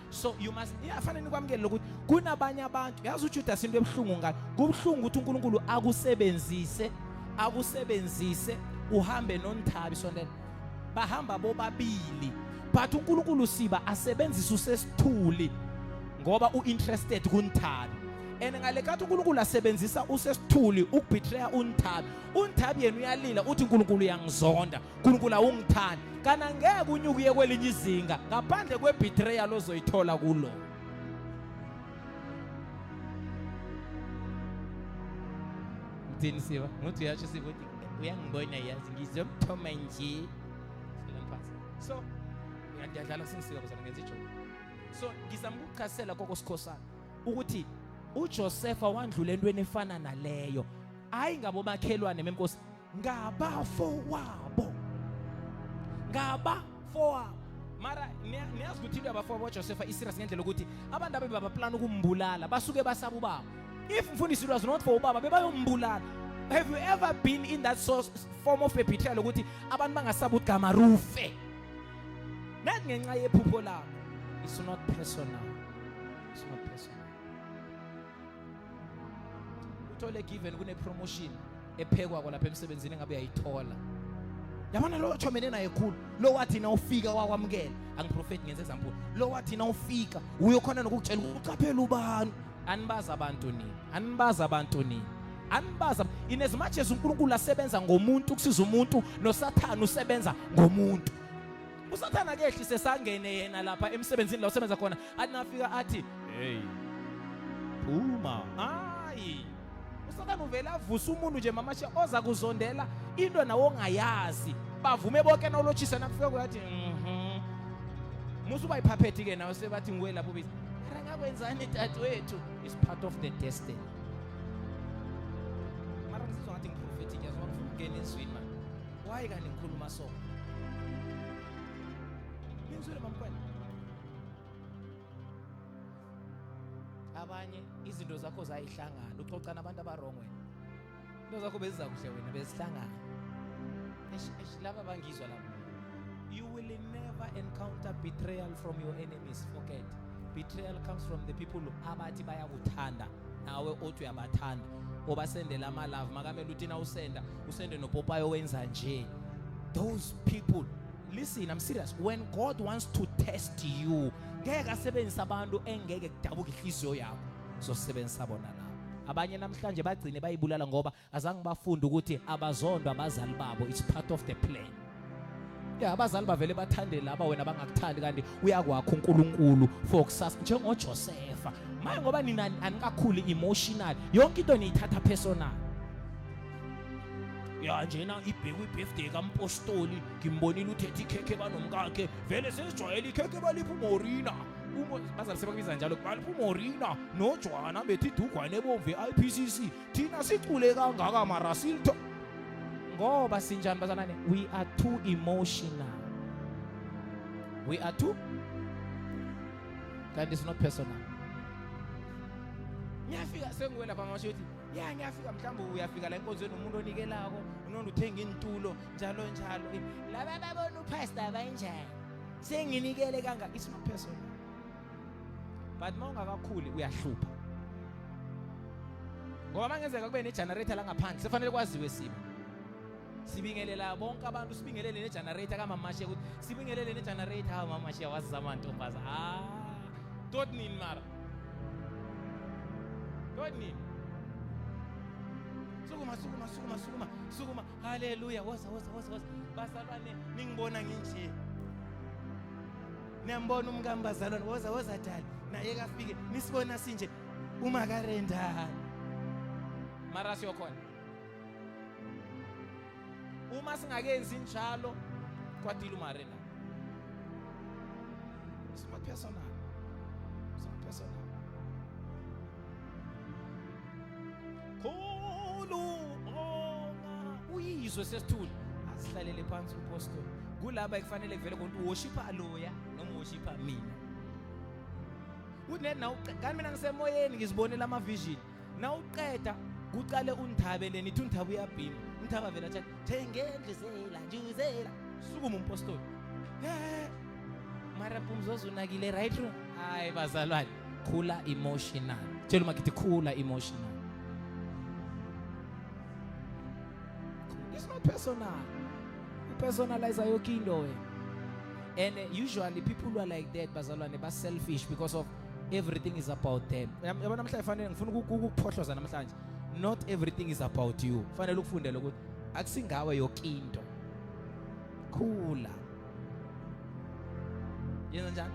So you must, iyafanele nikwamukele ukuthi kunabanye abantu, yazi uJudas into ebuhlungu ngayo, kubuhlungu ukuthi uNkulunkulu akusebenzise, akusebenzise uhambe noNthabi sondela, bahamba bobabili, but uNkulunkulu siba asebenzise usesithuli ngoba uinterested kuNthabi. And ngalekathi uNkulunkulu asebenzisa usesithuli ukubetray uNthabi, uNthabi yena uyalila uthi uNkulunkulu uyangizonda, uNkulunkulu awungithandi. Kana ngeke unyuke uye kwelinye izinga ngaphandle kwebetrayal ozoyithola kulo. Mthini siba? Nguthi uyasho siba uthi uyangibona yazi ngizomthoma nje. Silalani phansi. So ngiyadlala singisika bazana ngenza ijoke. So ngizama ukuchasela koko sikhosana ukuthi uJosefa wandlula entweni efana naleyo. Hayi ngabomakhelwane menkosi, ngabafowabo. Ngabafowabo. Mara niyazi ukuthi into yabafowabo baJosefa iserious ngendlela ukuthi abantu abe babaplana ukumbulala basuke basaba ubaba. If mfundisi it was not for ubaba bebayombulala. Have you ever been in that source, form of a betrayal ukuthi abantu bangasaba ukuthi gama rufe? Not ngenxa yephupho lakho. It's not personal. It's not personal. Uthole given kune promotion ephekwa lapha emsebenzini engabe uyayithola. Yabona lo ochomene naye khulu, lo wathi na ufika wakwamukela. Angiprofeti ngenze example. Lo wathi na ufika uyokhona nokukutshela uqaphela ubani. Anibazi abantu nini? Anibazi abantu nini? Anibazi. In as much as uNkulunkulu asebenza ngomuntu ukusiza umuntu, noSathane usebenza ngomuntu. uSathane akehli sesangene yena lapha emsebenzini la usebenza khona, athi nafika athi hey phuma. Hayi, uSathane uvela avusa umuntu nje mamashe oza kuzondela into nawo ongayazi, bavume bonke nawulotshisa nakufika kuyathi musu ubayiphaphethi ke nawe sebathi nguwe lapho bizi mara ngakwenzani dadewethu. Is part of the destiny. Mara ngizizwa ngathi ngiprofethi, ngiyazwa ngifuna ukungena ezwini manje. Why kanti ngikhuluma so? Ngizwile mamkhwena. Abanye izinto zakho zayihlangana, uxoxa nabantu abarong wena. Into zakho beziza kuhle wena bezihlangana. Eish eish laba bangizwa laba. You will never encounter betrayal from your enemies. Forget. Betrayal comes from the people abathi bayakuthanda nawe othi uyabathanda, obasendela ama love makamele uthi na usenda usende nopopayo wenza nje. Those people, listen, I'm serious. When God wants to test you, ngeke asebenzise abantu engeke kudabuka ihliziyo yakho, zosebenzisa bona labo. Abanye namhlanje bagcine bayibulala ngoba azange bafunde ukuthi abazondwa abazali babo. It's part of the plan. Ya, abazali bavele bathande laba wena bangakuthandi, kanti uyakwakho uNkulunkulu for kusasa njengoJosefa. Manje ngoba nina anikakhuli emotional, yonke into niyithatha personal. Ya njena ibhekwe ibirthday kampostoli, ngimbonile uthethe ikhekhe banomkakhe, vele sesijwayele ikhekhe balipha uMorina. Bazali sebakubiza njalo, balipha uMorina noJwana bethi idugwane ebomvu e-IPCC. Thina sicule kangaka mara silitho ngoba sinjani bazalwane? We are too emotional, we are too, kanti it's not personal. Ngiyafika senguwe lapha ngasho ukuthi ya ngiyafika, mhlawumbe uyafika la enkonzweni umuntu onikelako unondo uthenga intulo njalo njalo, laba babona upastor banjani senginikele kangaka. It's not personal, but uma ungakakhuli uyahlupha ngoba mangenzeka kube ne-generator la ngaphandle sefanele kwaziwe siba sibingelela bonke abantu, sibingelele ne-generator kamamashe ukuthi sibingelele ne-generator. Hawu mamashe wazama ntombaza, ah tot nini mara tot nini. Sukuma sukuma sukuma sukuma sukuma, haleluya, woza woza woza woza bazalwane, ningibona nginje niyambona umkami bazalwane, woza woza dali naye kafike nisibona sinje uma karendani mara siyokhona. Uma singakenzi njalo kwadila umarena. It's not personal, it's not personal. Khulu onga uyizwe sesithule asihlalele phansi umpostoli kulaba ekufanele kuvele konke uworshipha loya noma uworshipha mina uthi na kanti mina ngisemoyeni ngizibonela ama vision. Nawuqeda kuqale uNthabe leni ithi uNthabe uyabhima. Umthaba vela tshela thengendlizela njuzela. Sukuma umpostoli. Eh. Mara Pumzozo unakile right? Hayi bazalwane, khula emotional. Tshela umakithi khula emotional. It's not personal. Upersonalize yonke into wena. And usually people who are like that bazalwane ba selfish because of everything is about them. Yabona namhlanje fanele ngifuna ukukuphohloza namhlanje. Not everything is about you. Fanele ukufundele ukuthi akusingawe yonke into. Khula. Yenza njani?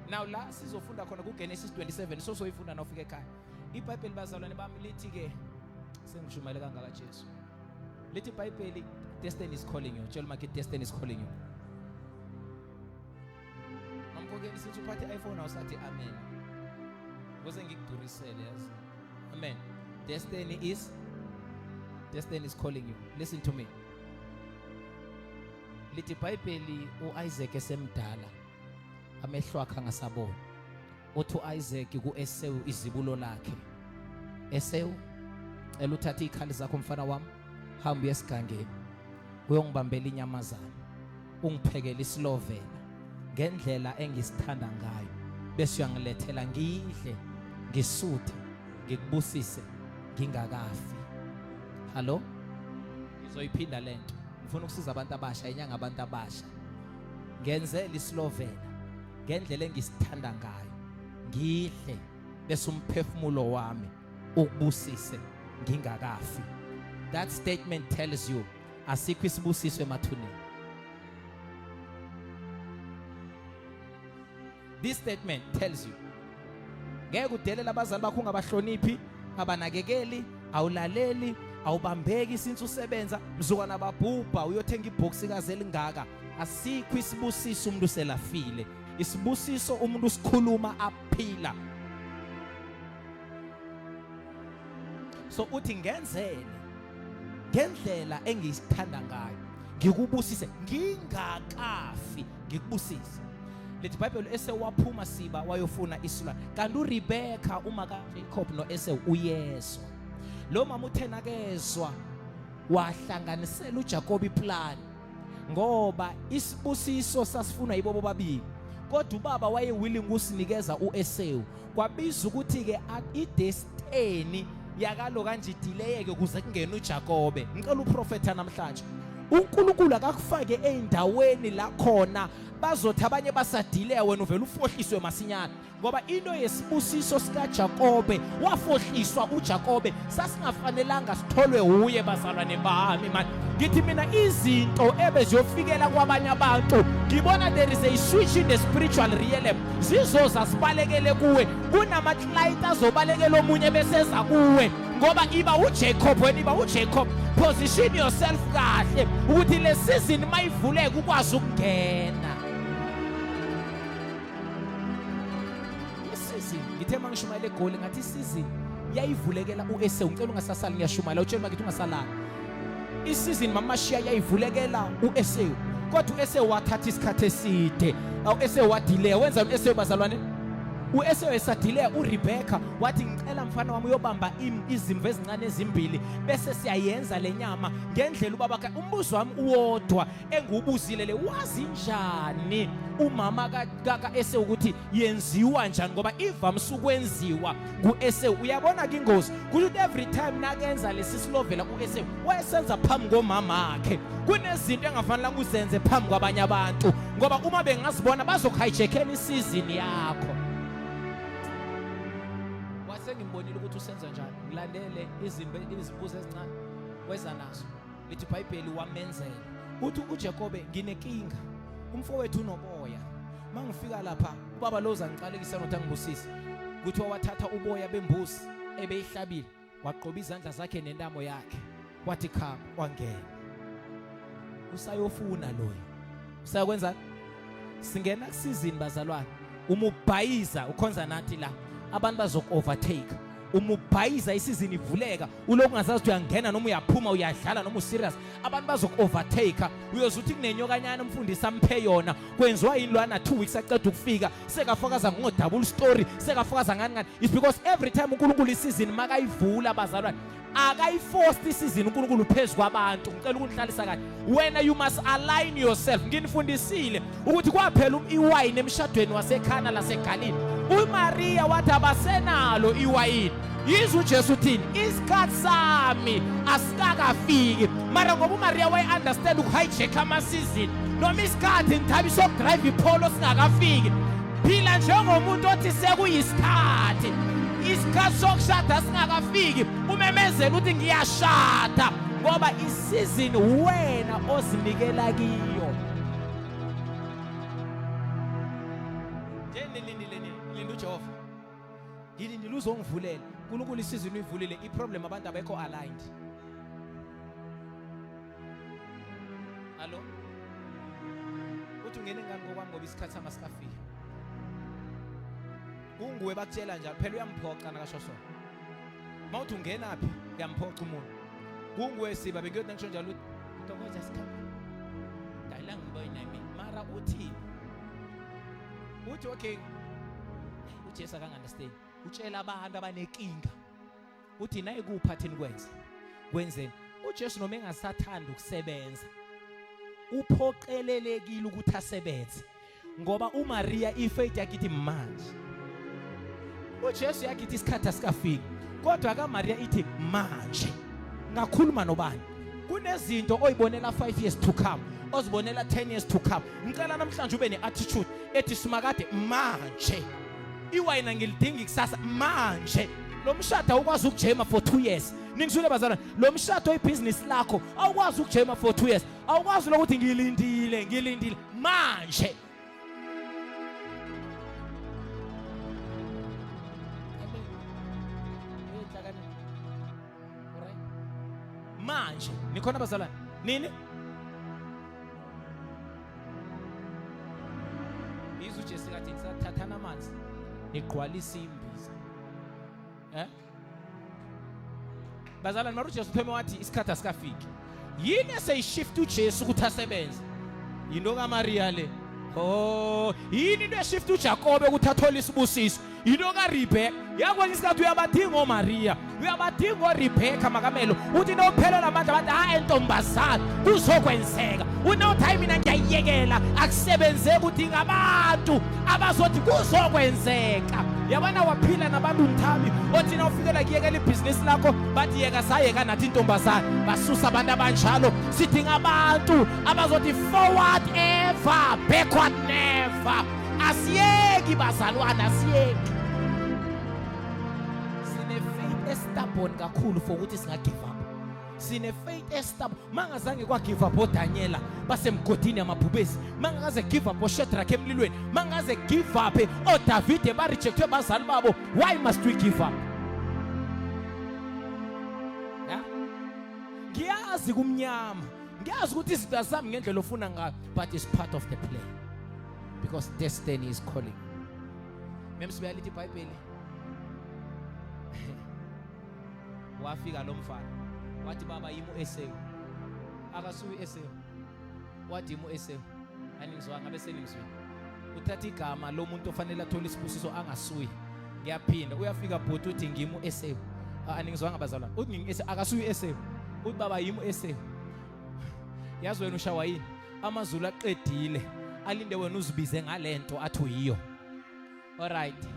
Now la sizofunda khona kuGenesis 27 so soyifunda nawufika ekhaya. IBhayibheli bazalwane bami lithi ke sengishumayele kangaka Jesu. Lithi iBhayibheli destiny is calling you. Tshela makhe destiny is calling you. Mamkhokheli sithi uphathe iPhone awusathi amen. Kuze ngikudurisele yazi. Amen. Destiny is calling you. Listen to me. Lithi iBhayibheli uIsaac esemdala amehlo akhe angasaboni. Uthi uIsaac kuEsau izibulo lakhe. Esau, cela uthathe izikhali zakho mfana wami, hamba uye esigangeni. Uyongibambela inyamazana. Ungiphekele isilovela ngendlela engisithanda ngayo. Bese uyangilethela ngidle, ngisuthe, ngikubusise ngingakafi. Hallo? Ngizoyiphinda lento. Ngifuna ukusiza abantu abasha, inyanga abantu abasha. Ngenzele isilovela ngendlela engisithanda ngayo. Ngidle bese umphefumulo wami ukubusise ngingakafi. That statement tells you asikho isibusiso emathuneni. This statement tells you ngeke udelele abazali bakho ungabahloniphi, abanakekeli, awulaleli, awubambeki since usebenza, mzukwana babhubha uyothenga ibhoksikazi elingaka. Asikho isibusiso umuntu selafile. Isibusiso umuntu usikhuluma aphila. So uthi ngenzele ngendlela engiyithanda ngayo, ngikubusise ngingakafi, ngikubusise. Lithi iBhayibheli Esau waphuma siba wayofuna isilwane. Kanti uRebecca uma kaJacob noEsau uyezwa. Lo mama uthena kezwa wahlanganisela uJacob iplan ngoba isibusiso sasifunwa yibo bobabili. Kodwa ubaba waye willing ukusinikeza uEsau. Kwabiza ukuthi ke idestiny yakalo kanje idileyeke kuze kungene uJakobe. Ngicela uprofetha namhlanje. uNkulunkulu akakufake eindaweni la khona bazothi abanye basadile wena uvela ufohliswe masinyane, ngoba into yesibusiso sikaJakobe wafohliswa uJakobe sasingafanelanga sitholwe uye. Bazalwane bami man, ngithi mina izinto ebeziyofikela kwabanye abantu, ngibona there is a switch in the spiritual realm, zizoza sibalekele kuwe. Kunama client azobalekela omunye beseza kuwe, ngoba iba uJacob wena, iba uJacob. Position yourself kahle ukuthi le season mayivuleka ukwazi ukungena isizini. Ngithe mangishumayela eGoli ngathi isizini yayivulekela uEsau. Ngicela ungasasali, ngiyashumayela, utshela makithi ungasalali. Isizini mamashiya yayivulekela uEsau, kodwa uEsau wathatha isikhathi eside. UEsau wadelay, wenza uEsau bazalwane. UEsau esadelay, uRebecca wathi ngicela mfana wami uyobamba izimvu ezincane ezimbili bese siyayenza lenyama ngendlela ubaba. Umbuzo wami uwodwa engiwubuzile le, wazi njani umama ka-Esau ukuthi yenziwa njani, ngoba ivamise ukwenziwa ku-Esau? Uyabona ke ingozi ukuthi every time nakenza lesi silovela u-Esau wayesenza phambi komama akhe. Kunezinto engafanelanga uzenze phambi kwabanye abantu, ngoba uma bengazibona bazokuhijackela isizini yakho. Wase ngimbonile ukuthi usenza njani, ngilandele izimbuzi ezincane weza nazo. Lithi iBhayibheli wamenzela. Uthi uJakobe nginenkinga, umfowethu unoboya, mangifika lapha ubaba lo uzangiqalekisa nothi angibusise. Kuthiwa wathatha uboya bembuzi ebeyihlabile waqoba izandla zakhe nentamo yakhe, wathi cha, wangena. Usayofuna loyo usayokwenza. Singena kusizini bazalwane, uma ubhayiza ukhonza nathi la abantu bazoku overtake. Uma ubhayiza isizini ivuleka, ulokhu ungazazi ukuthi uyangena noma uyaphuma, uyadlala noma userious, abantu bazoku-overtake. Uyoze uthi kunenyokanyana umfundisi amphe yona, kwenziwa yini lwana 2 weeks aqeda ukufika sekafakaza ngo-double story, sekafakaza ngani ngani. It's because every time uNkulunkulu isizini makayivula bazalwane, akayiforce isizini uNkulunkulu phezu kwabantu. Ngicela ukunihlalisa kahle. Wena you must align yourself. Nginifundisile ukuthi kwaphela iwayini emshadweni waseKhana laseGalile. UMaria wathi abasenalo iwayini. Yizwe uJesu uthini? Isikhathi sami asikakafiki. Mara ngoba uMaria waye-understand ukuhijack ama-season, noma isikhathi ngithabisa ukudrive ipholo singakafiki. Phila njengomuntu othi sekuyisikhathi, isikhathi sokushada singakafiki, umemezele ukuthi ngiyashada, ngoba isizini wena ozinikela kiyo. Njenilindile nini? Linda uJehova. Ngilindile uzongivulela. uNkulunkulu isizini uyivulile, iproblem abantu abekho aligned. Hallo? Uthi ungene ngani kokwami ngoba isikhathi sami asikafiki. Kunguwe bakutshela njalo phela uyamphoqa nakasho so. Mawuthi ungenaphi uyamphoqa umuntu. Kunguwe siba bengiyothi ngisho njalo uthi ntokoza isikhathi. Dayila ngibona mina mara uthi uthi okay uJesu akanga-understand. Utshela abantu abanenkinga. Uthi nayikuphi athi nikwenze kwenzeni. UJesu noma engasathanda ukusebenza uphoqelelekile ukuthi asebenze ngoba uMaria ifaith yakhe ithi manje. UJesu yakhe ithi isikhathi asikafiki, kodwa kaMaria ithi manje. Ngakhuluma nobani? Kunezinto oyibonela 5 years to come, ozibonela 10 years to come. Ngicela namhlanje ube ne-attitude ethi simakade manje. Iwayina ngilidinga ikusasa manje. Lo mshado awukwazi ukujema for 2 years. Ningizwile bazalwane? Lo mshado oyibhizinisi lakho awukwazi ukujema for 2 years. Awukwazi lokuthi ngilindile, ngilindile manje. Manje nikhona bazalwane? Nini? Izwe uJesu kathi nisathathana amanzi nigqwalisa imbiza. Eh? Bazalwane, mara uJesu uthome wathi isikhathi asikafiki. Yini eseyishift uJesu ukuthi asebenze? Yinto kaMaria le. Oh, yini into eshift uJakobe ukuthi athole isibusiso? Yinto kaRebeka. Yakwenye isikhathi uyabadinga oMaria, uyabadinga oRebeka makamelo. Uthi nophelela amandla bathi hayi ntombazana kuzokwenzeka. Unothi hayi mina ngiyayekela akusebenzeki, udinga abantu abazothi kuzokwenzeka. Yabona waphila nabantu mthabi othi na ufikela kuyekela ibhizinisi lakho bathi yeka sayeka nathi intombazana, basusa abantu abanjalo. Sidinga abantu abazothi forward ever backward never. Asiyeki bazalwane, asiyeki. Sine faith estubborn kakhulu for ukuthi singa give up. Sine faith estubborn. Mangazange kwa give up oDaniela basemgodini yamabhubesi, mangaze give up oShadrach emlilweni, mangaze give up oDavide ba rejectwe bazali babo. Why must we give up? Yeah? Ngiyazi kumnyama, ngiyazi ukuthi izinto azami ngendlela ofuna ngayo, but it's part of the plan because destiny is calling. Memsibuya lithi iBhayibheli, wafika lo mfana wathi baba yimi uEsawu. Akasuyi uEsawu, wathi yimi uEsawu. Aningizwanga ngabe seningizwile. Uthatha igama lomuntu ofanele athole isibusiso angasuyi. Ngiyaphinda, uyafika bhuti uthi ngimi uEsawu. Aningizwanga bazalwane, uthi ngingu-Esawu, akasuyi uEsawu, uthi baba yimi uEsawu. Yazi wena ushawa yini? Amazulu aqedile, alinde wena uzibize ngalento athi uyiyo. Alright,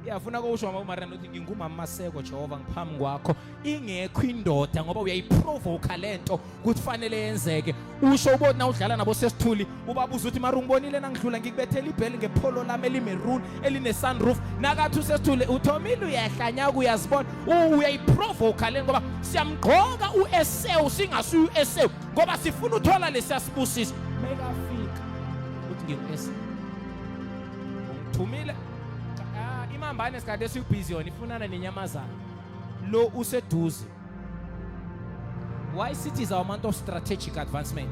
iyafuna kusho mama uMarian uthi ngingumama Maseko Jehova ngiphambi kwakho ingekho indoda, ngoba uyayiprovoka lento ukuthi fanele yenzeke. Usho ubona udlala nabo sesithuli, ubabuza ukuthi mara ungibonile nangidlula ngikubethela ibheli ngepholo lami elimaroon eline sunroof. Nakathi usesithule uthomile uyahlanya uyazibona, uyayiprovoka le ngoba siyamgqoka uEsau singasuyi uEsau ngoba sifuna uthola lesiyasibusiso. Mekafika uthi ngingu-Esau ungithumile. Imambane sikade esiyubhizi yona ifunana nenyamazana lo useduze. Why cities are amount of strategic advancement?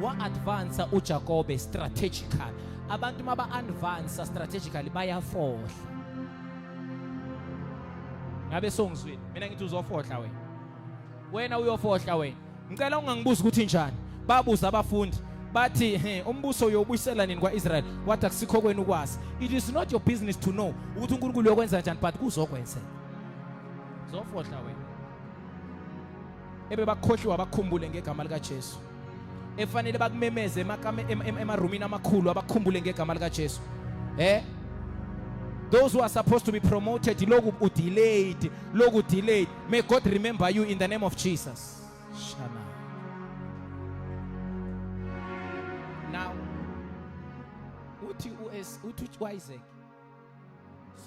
Wa-advansa uJakobe strategical. Abantu maba advansa strategically bayafohla. Ngabe songizwile mina ngithi uzofohla wena. Wena uyofohla wena. Ngicela ungangibuzi ukuthi njani. Babuza abafundi bathi umbuso uyobuyisela nini kwaIsrael? Wathi akusikho kwenu ukwazi. It is not your business to know ukuthi uNkulunkulu uyokwenza njani, but kuzokwenzeka. Uzofohla wena. Ebebakhohliwa bakhumbule ngegama likaJesu. Efanele bakumemeze emarumini amakhulu abakhumbule ngegama likaJesu. Those who are supposed to be promoted, loku udelayed, loku delayed. May God remember you in the name of Jesus. Shana. Now, uthi uS uthi uIsaac,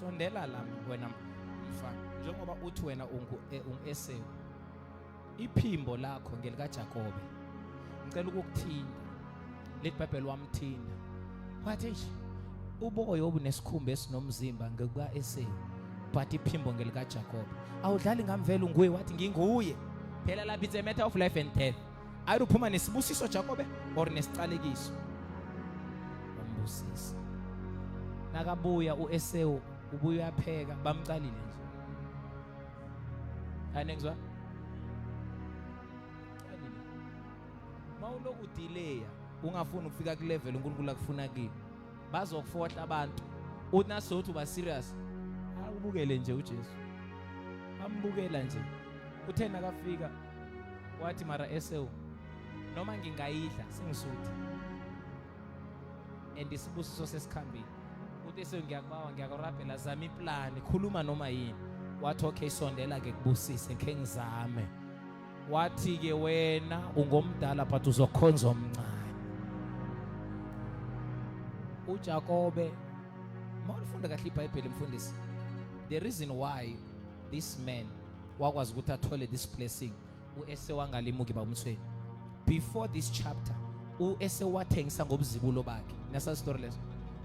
sondela la wena mfana, njengoba uthi wena ungu ungu-Esewu, iphimbo lakho ngelikaJakobe, ngicela ukukuthinta. Lithi iBhayibheli wamthinta, wathi nje uboya obunesikhumba esinomzimba ngekuka-Esewu, but iphimbo ngelikaJakobe. Awudlali ngamvela, unguye? Wathi nginguye. Phela lapha it's a matter of life and death. Ayike uphuma nesibusiso Jakobe or nesicalekiso. Wambusisa. Nakabuya uEsewu, ubuya uyapheka, bamcalile nje. Anengizwa? Calile. Mawuloku delaya, ungafuni ukufika ku level uNkulunkulu akufuna kiyo, bazokufohla abantu. Uthi nasothi uba serious, akubukele nje uJesu. Ambukela nje. Uthe nakafika wathi, mara Esewu, noma ngingayidla sengisuthi and isibusiso sesikhambile. Uthi Esewu, ngiyakubawa, ngiyakurabhela, zama iplani, khuluma noma yini. Wathi, okay, sondela ke kubusise ngike ngizame. Wathi ke, wena ungomdala but uzokhonza omncane. uJakobe, mawulifunda kahle iBhayibheli mfundisi, the reason why this man wakwazi ukuthi athole this blessing, uEsewu angalimuki bamthweni, before this chapter uEsewu wathengisa ngobuzibulo bakhe. Nasa story leso,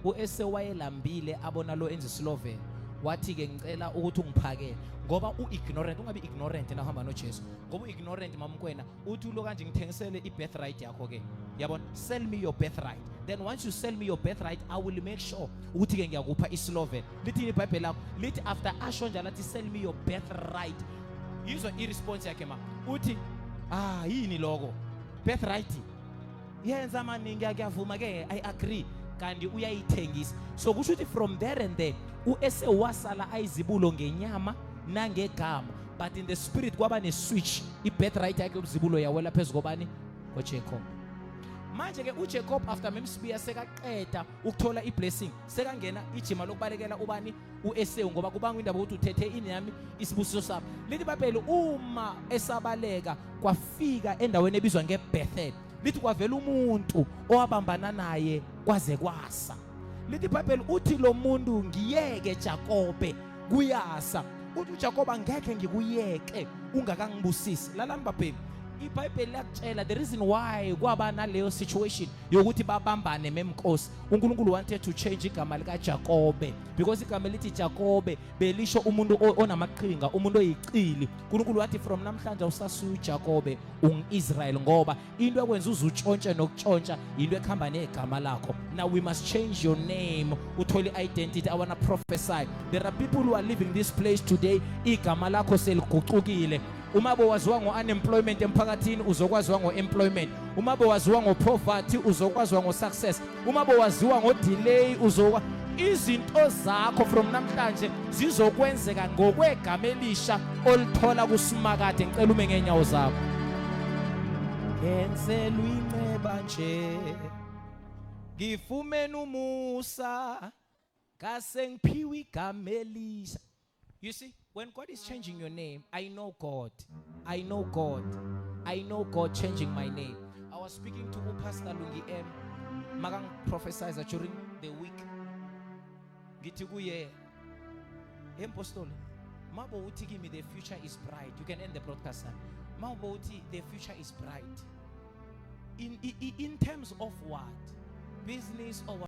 uEsewu wayelambile, abona lo enza isilovela, wathi ke, ngicela ukuthi ungiphakele, ngoba uignorant. Ungabi ignorant na uhamba noJesu, ngoba uignorant mamkwena. Uthi ulo kanje, ngithengisele ibirthright yakho ke, yabona, sell me your birthright. Then once you sell me your birthright, I will make sure ukuthi ke ngiyakupha isilovela. Lithini iBhayibheli lakho? Lithi after asho njalo, athi, sell me your birthright, yizwa i-response yakhe ma. Uthi, ah, yini lokho birthright? Yenza amaningi, akuyavuma ke, I agree. Kanti uyayithengisa. So kusho ukuthi from there and there uEsewu wasala ayizibulo ngenyama nangegama, but in the spirit kwaba ne-switch. I-birthright yakhe yobuzibulo yawela phezu kobani? KoJacob. Manje ke uJacob, after memsibiya sekaqeda ukuthola i-blessing, sekangena ijima lokubalekela ubani? UEsewu, ngoba kubanga indaba ukuthi uthethe ini yami, isibusiso sami. Lithi iBhayibheli uma esabaleka kwafika endaweni ebizwa ngeBethel. Lithi kwavela umuntu owabambana naye kwaze kwasa. Lithi iBhayibheli uthi lo muntu, ngiyeke Jakobe, kuyasa. Uthi uJakob, angekhe ngikuyeke ungakangibusisi. Lalani babhemi, iBhayibheli liyakutshela the reason why kwaba naleyo situation yokuthi babambane memnkosi. uNkulunkulu wanted to change igama likaJakobe, because igama elithi Jakobe belisho umuntu onamaqhinga, umuntu oyicili. uNkulunkulu wathi, from namhlanje awusasuya uJakobe, ungu-Israel, ngoba into ekwenza uze utshontshe nokutshontsha into ekuhamba negama lakho. Now we must change your name, uthole i-identity. I wanna prophesy, there are people who are leaving this place today, igama lakho seligucukile. Uma bowaziwa ngo-unemployment emphakathini, uzokwaziwa ngo-employment. Uma bowaziwa ngo-poverty, uzokwaziwa ngo-success. Uma bowaziwa ngo-delay, uzokwa izinto zakho from namhlanje zizokwenzeka ngokwegama elisha olithola kuSimakade. Ngicela ume ngeenyawo zakho. Ngenzelwa inceba nje, ngifumene umusa, ngase ngiphiwe igama elisha. You see, when God is changing your name, I know God. I know God. I know God changing my name. I was speaking to Pastor Lungi M. Magang prophesied during the week. Ngithi kuye, "Hey, mabo uthi kimi the future is bright." You can end the broadcast, sir. Mabo uthi the future is bright. In terms of what? Business or what?